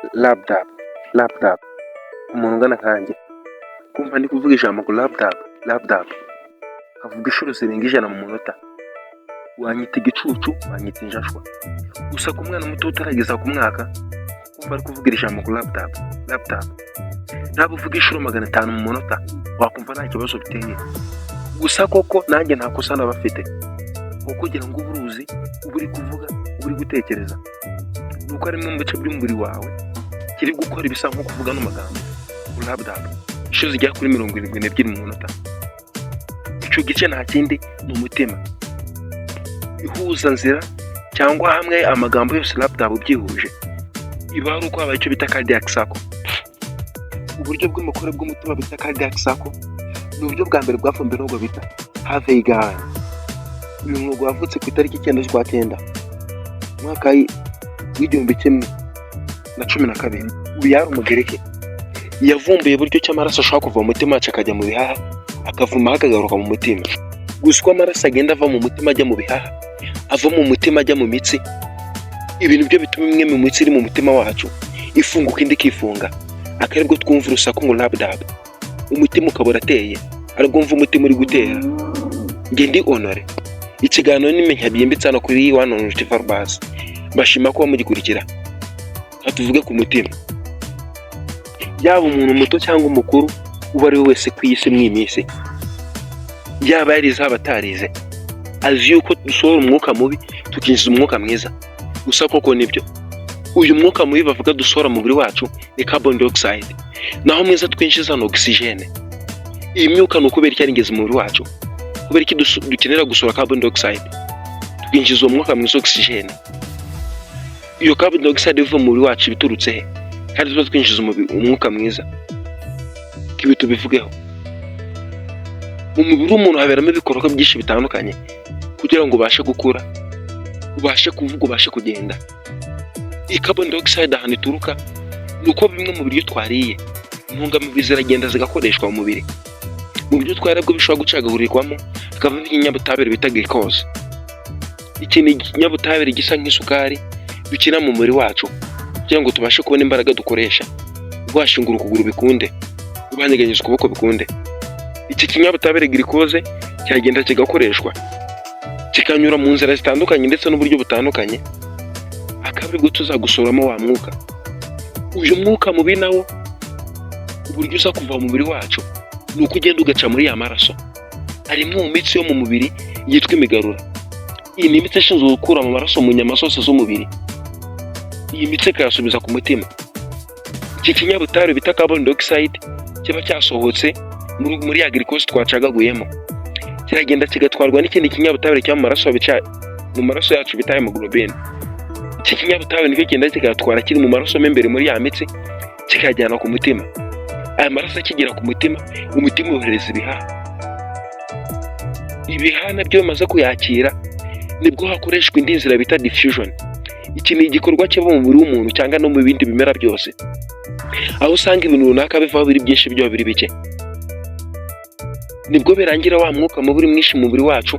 Lub-dub, lub-dub, umuntu ungana nkanjye kumva ndi kuvuga ijambo ngo lub-dub, lub-dub, nkavuga inshuro zirenga 100 mu munota, wanyita igicucu, wanyita injajwa. Gusa ku mwana muto utarageza ku mwaka, kumva ari kuvuga iri jambo ngo lub-dub, lub-dub, naba uvuga inshuro 500 mu munota, wakumva nta kibazo biteye. Gusa koko nanjye nta kosa naba afite, kuko kugira ngo ube uruzi, uba uri kuvuga, uba uri gutekereza, ni uko ari bimwe mu bice by'umubiri wawe kiri gukora ibisa nko kuvuga n'amagambo lub-dub inshuro zigera kuri 72 mu munota. Icyo gice nta kindi, ni umutima. Ihuzanzira cyangwa hamwe amagambo yose lub-dub byihuje, iba ari uko habaye icyo bita cardiac cycle. Uburyo bw'imikorere bw'umutima bita cardiac cycle ni uburyo bwa mbere bwavumbuwe n'ubwo bita Harvey Galen. Uyu mwuga wavutse ku itariki 9 z'ukwa cyenda, umwaka w'1112. Uyu yari Umugereke, yavumbuye uburyo ki amaraso ashobora kuva mu mutima wacu akajya mu bihaha, akavaho akagaruka mu mutima. Gusa uko amaraso agenda ava mu mutima ajya mu bihaha, ava mu mutima ajya mu mitsi, ibintu byo bituma imwe mu mitsi iri mu mutima wacu ifunguka, indi ikifunga, akaba aribwo twumva urusaku ngo lub-dub, umutima ukaba urateye, aribwo wumva umutima uri gutera. Njye ndi Honore, ikiganiro n'imenya byimbitse hano kuri One on Basi, mbashima kuba mugikurikira. Reka tuvuge ku mutima. Yaba umuntu muto cyangwa umukuru, uwo ari we wese ku isi mw'iyi minsi, yaba yarize, haba atarize, azi yuko dusohora umwuka mubi tukinjiza umwuka mwiza. Gusa koko nibyo, uyu mwuka mubi bavuga dusohora mu mubiri wacu ni carbon dioxide, naho mwiza twinjiza ni oxygène. Iyi myuka ni ukubera icyo ari ingenzi mu mubiri wacu? Kubera iki dukenera gusohora carbon dioxide tukinjiza uwo mwuka mwiza oxygène? Iyo carbon dioxide iva mu mubiri wacu biturutse he kandi tuba twinjiza umwuka mwiza? Ibi tubivugeho. Mu mubiri w'umuntu haberamo ibikorwa byinshi bitandukanye kugira ngo ubashe gukura, ubashe kuvuga, ubashe kugenda. Iyi carbon dioxide ahantu ituruka ni uko bimwe mu biryo twariye, intungamubiri ziragenda zigakoreshwa mu mubiri. Mu biryo twariye bwo bishobora gucagagurirwamo hakavamo ikinyabutabire bita glucose. Iki ni ikinyabutabire gisa nk'isukari dukina mu mubiri wacu kugira ngo tubashe kubona imbaraga dukoresha, washingura ukuguru bikunde, wanyeganyeza ukuboko bikunde. Iki kinyabutabire glucose kiragenda kigakoreshwa, kikanyura mu nzira zitandukanye ndetse n'uburyo butandukanye, akaba aribwo tuzagusoramo wa mwuka. Uyu mwuka mubi nawo, uburyo uza kuva mu mubiri wacu ni uko ugenda ugaca muri ya maraso. Hari imwe mu mitsi yo mu mubiri yitwa imigarura. Iyi ni imitsi ishinzwe gukura mu maraso mu nyama zose z'umubiri, iyi mitsi ikayasubiza ku mutima. Iki kinyabutabire bita carbon dioxide kiba cyasohotse muri ya glucose twacagaguyemo, kiragenda kigatwarwa n'ikindi kinyabutabire kiba mu maraso, mu maraso yacu bita hemoglobin. Iki kinyabutabire nicyo kigenda kikayatwara kiri mu maraso mo imbere muri ya mitsi, kikayajyana ku mutima. Aya maraso akigera ku mutima, umutima wohereza ibihaha. Ibihaha nabyo bimaze kuyakira, nibwo hakoreshwa indi nzira bita diffusion. Iki ni igikorwa kiba mu mubiri w'umuntu cyangwa no mu bindi bimera byose, aho usanga ibintu runaka bivaho biri byinshi, byo biri bike. Nibwo birangira wa mwuka mubi uri mwinshi mu mubiri wacu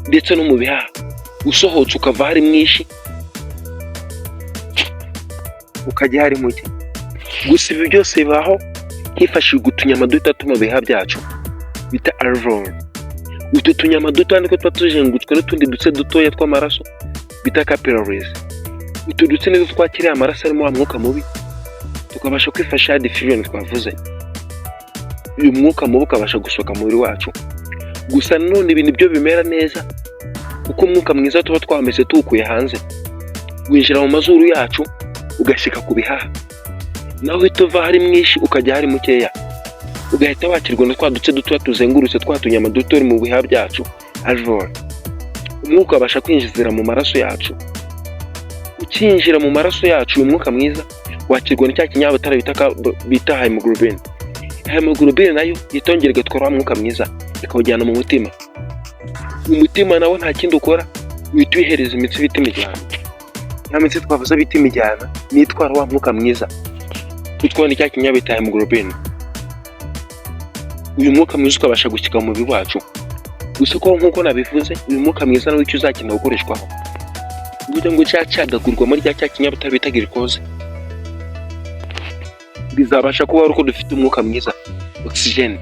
ndetse no mu bihaha usohotse, ukava hari mwinshi ukajya hari muke. Gusa ibi byose bibaho hifashishijwe utunyama duto two mu bihaha byacu bita alveoli. Utu tunyama duto niko tuba tuzengurutswe n'utundi duce dutoya tw'amaraso bita capillaries. Utu dutsi nitwo twakiriye amaraso arimo wa mwuka mubi, tukabasha kwifashisha ya diffusion twavuze, uyu mwuka mubi ukabasha gusohoka mu mubiri wacu. Gusa nanone ibi nibyo bimera neza, kuko umwuka mwiza tuba twameze tuwukuye hanze winjira mu mazuru yacu, ugashyika ku bihaha, naho uhita uva hari mwinshi ukajya hari mukeya, ugahita wakirwa na twa duce dutoya tuzengurutse twa tunyama duto mu bihaha byacu, alveoli. Umwuka ubasha kwinjizira mu maraso yacu. Ukinjira mu maraso yacu, uyu mwuka mwiza wakirwa na cya kinyabutabire bita hemoglobin. Hemoglobin nayo itongera igatwara wa mwuka mwiza, ikawujyana mu mutima. Umutima nawo nta kindi ukora, uhita uyihereza imitsi bita imijyana. Ya mitsi twavuze bita imijyana niyo itwara wa mwuka mwiza utwawe na cya kinyabutabire hemoglobin. Uyu mwuka mwiza ukabasha gushyika mu mubiri wacu. Gusa ko nk'uko nabivuze, uyu mwuka mwiza nawo icyo uzakenera gukoreshwaho kugira ngo cya cyagagurwamo rya cya kinyabutabire bita glucose. Bizabasha kuba ari uko dufite umwuka mwiza, oxygen.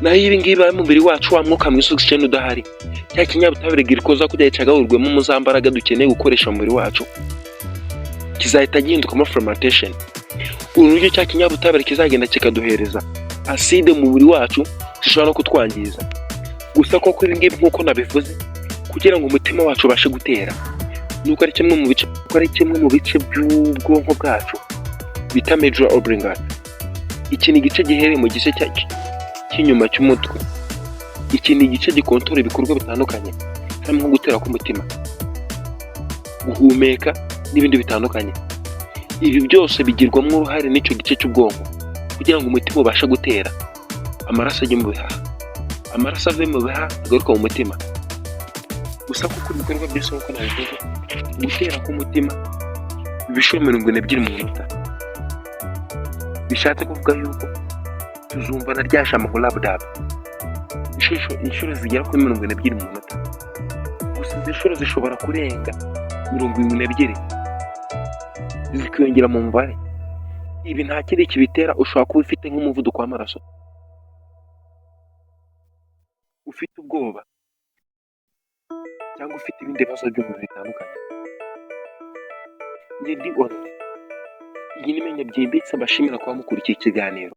Naho ibi ngibi mu mubiri wacu, wa mwuka mwiza, oxygen, udahari, cya kinyabutabire glucose kugira gicagagurwemo mu za mbaraga dukeneye gukoresha mu mubiri wacu, kizahita gihindukamo fermentation. Uru niryo cya kinyabutabire kizagenda kikaduhereza acide mu mubiri wacu zishobora no kutwangiza. Gusa koko ibi ngibi, nk'uko nabivuze, kugira ngo umutima wacu ubashe gutera, nuko ari kimwe mu bice by'ubwonko bwacu bita medulla oblongata. Iki ni igice giherereye mu gice cy'inyuma cy'umutwe. Iki ni igice gikontorora ibikorwa bitandukanye, harimo nko gutera k'umutima, guhumeka n'ibindi bitandukanye. Ibi byose bigirwamo uruhare n'icyo gice cy'ubwonko kugira ngo umutima ubashe gutera, amaraso ajye mu bihaha, amaraso ave mu bihaha agaruka mu mutima. Gusa kuko ibikorwa byose, nk'uko nabivuze, gutera k'umutima biba inshuro 42 mu munota, bishatse kuvuga yuko tuzumva na rya jambo ngo lub dub inshuro zigera kuri 42 mu munota. Gusa izi nshuro zishobora kurenga 72, zikiyongera mu mubare. Ibi nta kindi kibitera, ushobora kuba ufite nk'umuvuduko w'amaraso, ufite ubwoba, cyangwa ufite ibindi bibazo by'umubiri bitandukanye. Njye ndi Honore, iyi ni Menya Byimbitse. Mbashimira kuba mukurikiye ikiganiro.